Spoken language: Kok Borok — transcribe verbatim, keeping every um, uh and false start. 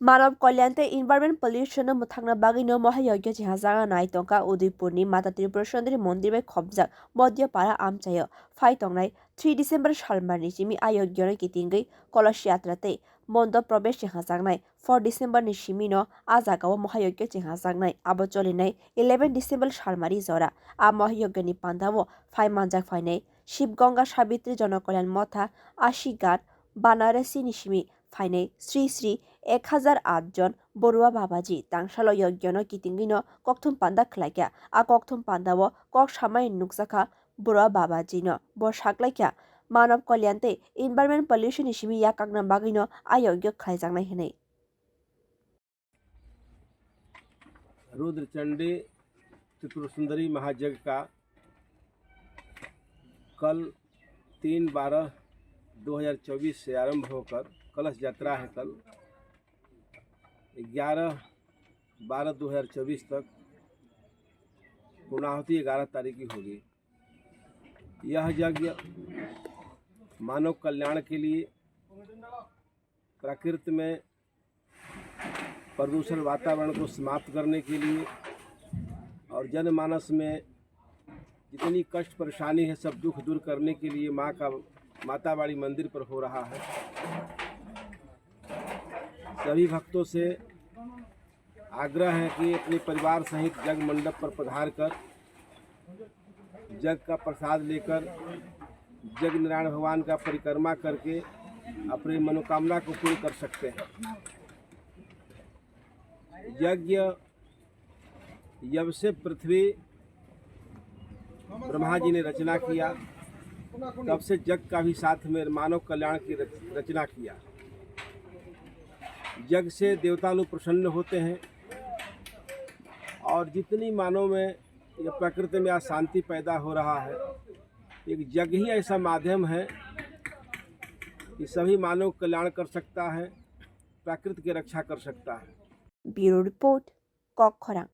Manav Kalyan tei environment pollution no mwthangna bagwi no mohayogya chengajak nai tongkha Udaipur ni Mata Tripura Sundari Mondir bai khopjak Bodhyapara amchaio phai tongnai three December salmar ni simi a yogya no kitingwi Kolash Yatra tei Mondop Probesh chenghajaknai four December ni simi no a jaga o mohayogya chenghajaknai abo cholinai eleven December salmari jora. A mohayogya ni panda o phai manjak phainai Shiv Ganga Savitri Jana Kalyan Motha Ashi Ghat Banarasi ni simi phainai Sri Sri ek hajar aat jon Borua Babaji tangsalo yogyono kitingwino kokthum panda khlaikha. A kokthum pandao kok samai nukjakha Borua Babajino. Bo saklaikha, manav kalyan tei environment pollution ni simi yakakna bagwino a yogyo khlaijaknai hwnwi. Rudra चंडी त्रिपुर सुंदरी महायज्ञ का कल तीन बारह दो हज़ार चौबीस से आरंभ होकर कलश यात्रा है कल ग्यारह बारह दो हज़ार चौबीस तक पूर्णाहुति ग्यारह तारीख की होगी। यह यज्ञ मानव कल्याण के लिए, प्रकृति में प्रदूषण वातावरण को समाप्त करने के लिए और जनमानस में जितनी कष्ट परेशानी है, सब दुख दूर करने के लिए माँ का, मातावाड़ी मंदिर पर हो रहा है। सभी भक्तों से आग्रह है कि अपने परिवार सहित यज्ञ मंडप पर पधार कर यज्ञ का प्रसाद लेकर यज्ञ नारायण भगवान का परिक्रमा करके अपनी मनोकामना को पूर्ण कर सकते हैं। यज्ञ, जब से पृथ्वी ब्रह्मा जी ने रचना किया, तब से यज्ञ का भी साथ में मानव कल्याण की रच-, रचना किया। यज्ञ से देवता लोग प्रसन्न होते हैं और जितनी मानव में या प्रकृति में अशांति पैदा हो रहा है, एक यज्ञ ही ऐसा माध्यम है कि सभी मानव कल्याण कर सकता है, प्रकृति की रक्षा कर सकता है। Bureau Report, Kokkhorang.